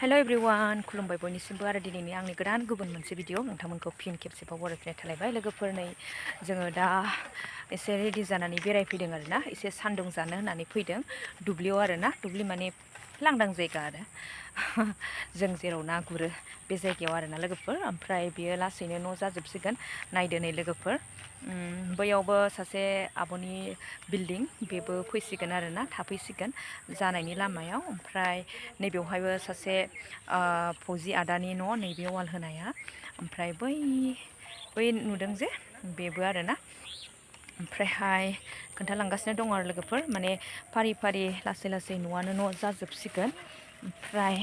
hello everyone खुलुमबाय बयनिसिमबो आरो दिनैनि आंनि गोदान गुबुन मोनसे भिडिअ नोंथांमोनखौ फिन खेबसेबाव बरायफिननाय थालायबाय लोगोफोर नै जोङो दा एसे रेडि जानानै बेरायफैदों आरोना एसे सान्दुं जानो होननानै फैदों दुब्लियाव आरोना दुब्लि माने लांदां जायगा आरो जों जेराव ना गुरो बे जायगायाव आरोना लोगोफोर ओमफ्राय बियो लासैनो न' जाजोबसिगोन नायदो नै लोगोफोर बैयावबो सासे आब'नि बिल्डिं बेबो फैसिगोन आरोना थाफैसिगोन जानायनि लामायाव ओमफ्राय नैबेवहायबो सासे फौजि आदानि न' नैबे वाल होनाया ओमफ्राय बै नुदों जे बेबो आरोना ओमफ्रायहाय खोन्थालांगासिनो दङ आरो लोगोफोर माने फारि फारि लासै लासै न'आनो न' जाजोबसिगोन ओमफ्राय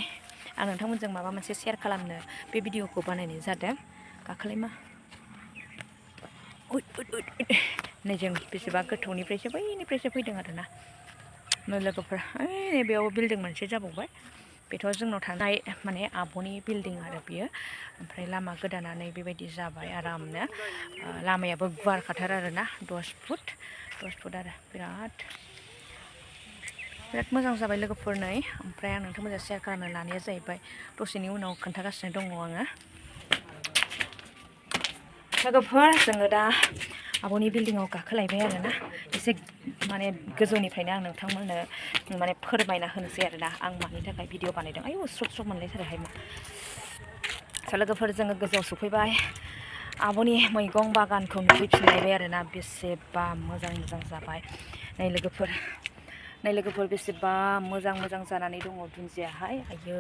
आं नोंथांमोनजों माबा मोनसे शेयार खालामनो बे भिडिअखौ बानायनाय जादों गाखोलाय मा नै जों बेसेबा गोथौनिफ्रायसो बैनिफ्रायसो फैदों आरोना लोगोफोर बेयाव बिल्डिं मोनसे जाबावबाय बेथ' जोंनाव थानाय माने आब'नि बिल्डिं आरो बियो ओमफ्राय लामा गोदानानै बेबायदि जाबाय आरामनो लामायाबो गुवार खाथार आरोना 10 फुट आरो बिराद मोजां जाबाय लोगोफोर नै ओमफ्राय आं नोंथांमोनजों शेयार खालामनो लानाया जाहैबाय दसेनि उनाव खोन्थागासिनो दङ आङो लोगोफोर जोङो दा आब'नि बिल्डिंआव गाखोलायबाय आरोना एसे माने गोजौनिफ्रायनो आं नोंथांमोननो माने फोरमायना होनोसै आरोना आं मानि थाखाय भिडिअ बानायदों आयौ स्रब मोनलायथारोहाय मा लोगोफोर जोङो गोजौआव सफैबाय आब'नि मैगं बागानखौ नुफैफिनलायबाय आरोना बेसेबा मोजां जाबाय नै लोगोफोर बेसेबा मोजां जानानै दङ दुन्दियाहाय आयै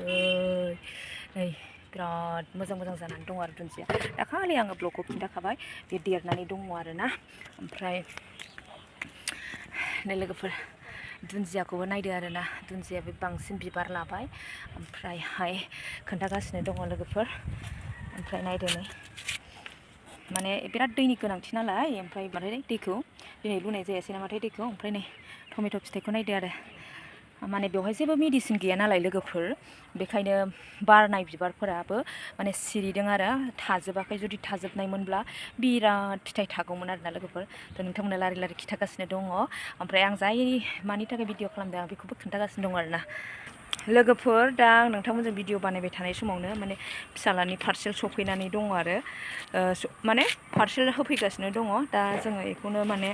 नै बिराद मोजां जानानै दङ आरो दुन्दिया दाखालि आङो ब्लगखौ खिन्थाखाबाय बे देरनानै दङ आरोना ओमफ्राय नै लोगोफोर दुन्दियाखौबो नायदो आरोना दुन्दियाबो बांसिन बिबार लाबाय ओमफ्रायहाय खोन्थागासिनो दङ लोगोफोर ओमफ्राय नायदो नै माने बिराद दैनि गोनांथि नालाय ओमफ्राय माने दैखौ दिनै लुनाय जायासै नामाथाय दैखौ ओमफ्राय नै टमेट' फिथाइखौ नायदो आरो माने बेवहाय जेबो मेडिसिन गैया नालाय लोगोफोर बेखायनो बारनाय बिबारफोराबो माने सिरिदों आरो थाजोबाखै जुदि थाजोबनायमोनब्ला बिराद फिथाइ थागौमोन आरोना लोगोफोर थ' नोंथांमोना लारि खिन्थागासिनो दङ ओमफ्राय आं मानि थाखाय भिडिअ खालामदों आं बेखौबो खोन्थागासिनो दङ आरोना लोगोफोर दा आं नोंथांमोनजों भिडिअ बानायबाय थानाय समावनो माने फिसालानि पार्सेल सफैनानै दङ आरो माने पार्सेल होफैगासिनो दङ दा जोङो बेखौनो माने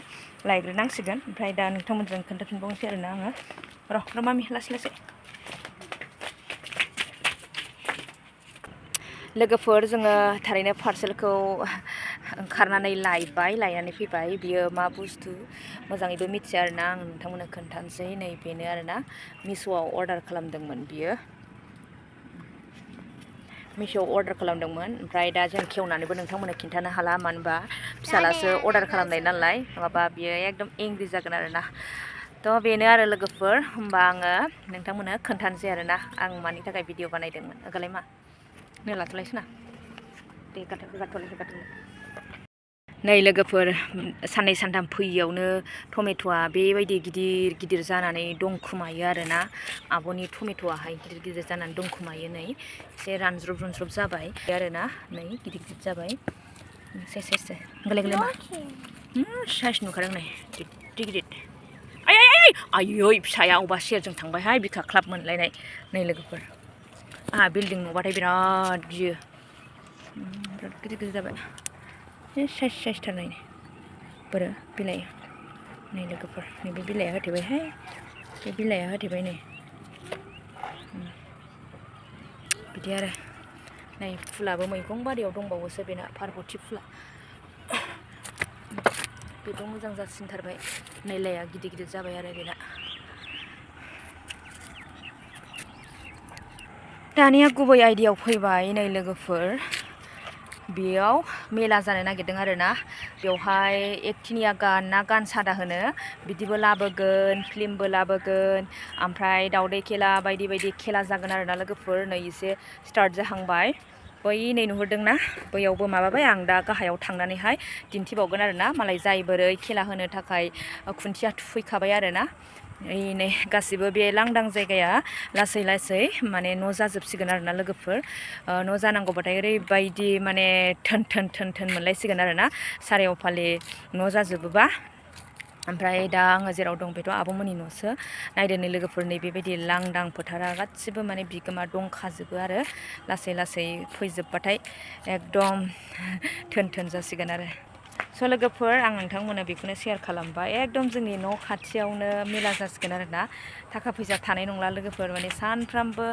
लायग्रोनांसिगोन ओमफ्राय दा नोंथांमोनजों खोन्थाफिनबावनोसै आरोना आङो र' मामि लासै लोगोफोर जोङो थारैनो पार्सेलखौ ओंखारनानै लायनानै फैबाय बियो मा बुस्थु मोजाङैबो मिथिया आरोना आं नोंथांमोननो खोन्थानोसै नै बेनो आरोना मिश'आव अर्डार खालामदोंमोन बियो मिश'आव अर्डार खालामदोंमोन ओमफ्राय दा जों खेवनानैबो नोंथांमोननो खिन्थानो हाला मानो होनबा फिसालासो अर्डार खालामनाय नालाय नङाबा बियो एकदम एंग्रि जागोन आरोना थ' बेनो आरो लोगोफोर होमबा आङो नोंथांमोननो खोन्थानोसै आरोना आं मानि थाखाय भिडिअ बानायदोंमोन ओगालाय मा नो लाथ'लायसै ना दे गाथ'लाय नै लोगोफोर साननै सानथाम फैयैयावनो टमेट'आ बेबायदि गिदिर जानानै दंखुमायो आरोना आब'नि टमेट'आहाय गिदिर जानानै दंखुमायो नै एसे रानज्रब जाबाय आरोना नै गिदिर जाबाय सेस गोलाय मा साइज नुखादों नै गिदिर आयै फिसाया अबा सेरजों थांबायहाय बिखा ख्लाब मोनलायनाय नै लोगोफोर आंहा बिल्डिं नुबाथाय बिराद गियो बिराद गिदिर जाबाय साइज थारनाय बोरो बिलाइ नै लोगोफोर नैबे बिलाइया होथेबायहाय बे बिलाइया होथेबाय नै बिदि आरो नै फुलाबो मैगं बारियाव दंबावोसो बेना पार्बथि फुला बेबो मोजां जासिनथारबाय नै लाइया गिदिर जाबाय आरो बेना दानिया गुबै आयदायाव फैबाय नै लोगोफोर बेयाव मेला जानो नागिरदों आरोना बेवहाय एकटिनिया गान ना गान सादा होनो बिदिबो लाबोगोन फिल्मबो लाबोगोन ओमफ्राय दावदै खेला बायदि खेला जागोन आरोना लोगोफोर नै एसे स्टार्ट जाहांबाय बै नै नुहुरदोंना बैयावबो माबाबाय आं दा गाहायाव थांनानैहाय दिन्थिबावगोन आरोना मालाय जाय बोरै खेला होनो थाखाय खुन्थिया थुफैखाबाय आरोना नै गासिबो बे लांदां जायगाया लासै माने न' जाजोबसिगोन आरोना लोगोफोर न' जानांगौबाथाय ओरैबायदि माने थोन मोनलायसिगोन आरोना सारायाव फाले न' जाजोबोबा ओमफ्राय दा आङो जेराव दं बेथ' आब'मोननि न'सो नायदोनि लोगोफोर नै बेबायदि लांदां फोथारा गासिबो माने बिगोमा दंखाजोबो आरो लासै लासै फैजोबबाथाय एकदम थोन थोन जासिगोन आरो स' लोगोफोर आं नोंथांमोननो बेखौनो शेयार खालामबाय एकदम जोंनि न' खाथियावनो मेला जासिगोन आरोना थाखा फैसा थानाय नंला लोगोफोर माने सानफ्रामबो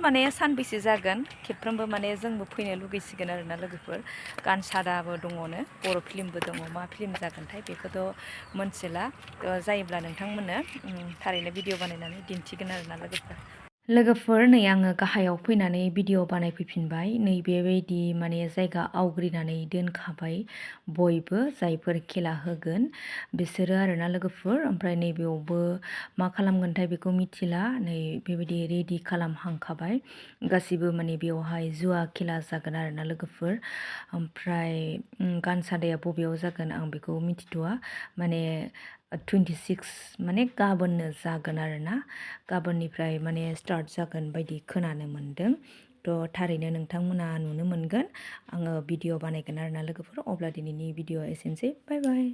माने सानबैसे जागोन खेबफ्रोमबो माने जोंबो फैनो लुगैसिगोन आरोना लोगोफोर गानसादाबो दङनो बर' फिल्मबो दङ मा फिल्म जागोनथाय बेखौथ' मोनथिला जायोब्ला नोंथांमोननो थारैनो भिडिअ बानायनानै दिन्थिगोन आरोना लोगोफोर नै आङो गाहायाव फैनानै भिडिअ बानायफैफिनबाय नै बेबायदि माने जायगा आवग्रिनानै दोनखाबाय बयबो जायफोर खेला होगोन बिसोरो आरोना लोगोफोर ओमफ्राय नैबेयावबो मा खालामगोनथाय बेखौ मिथिला नै बेबायदि रेडि खालामहांखाबाय गासिबो माने बेवहाय जुवा खेला जागोन आरोना लोगोफोर ओमफ्राय गानसादाया बबेयाव जागोन आं बेखौ मिथिथ'वा माने 26 माने गाबोननो जागोन आरोना गाबोननिफ्राय माने स्टार्ट जागोन बायदि खोनानो मोन्दों थ' थारैनो नोंथांमोना नुनो मोनगोन आङो भिडिअ बानायगोन आरोना लोगोफोर अब्ला दिनैनि भिडिअआ एसेनोसै बाय बाय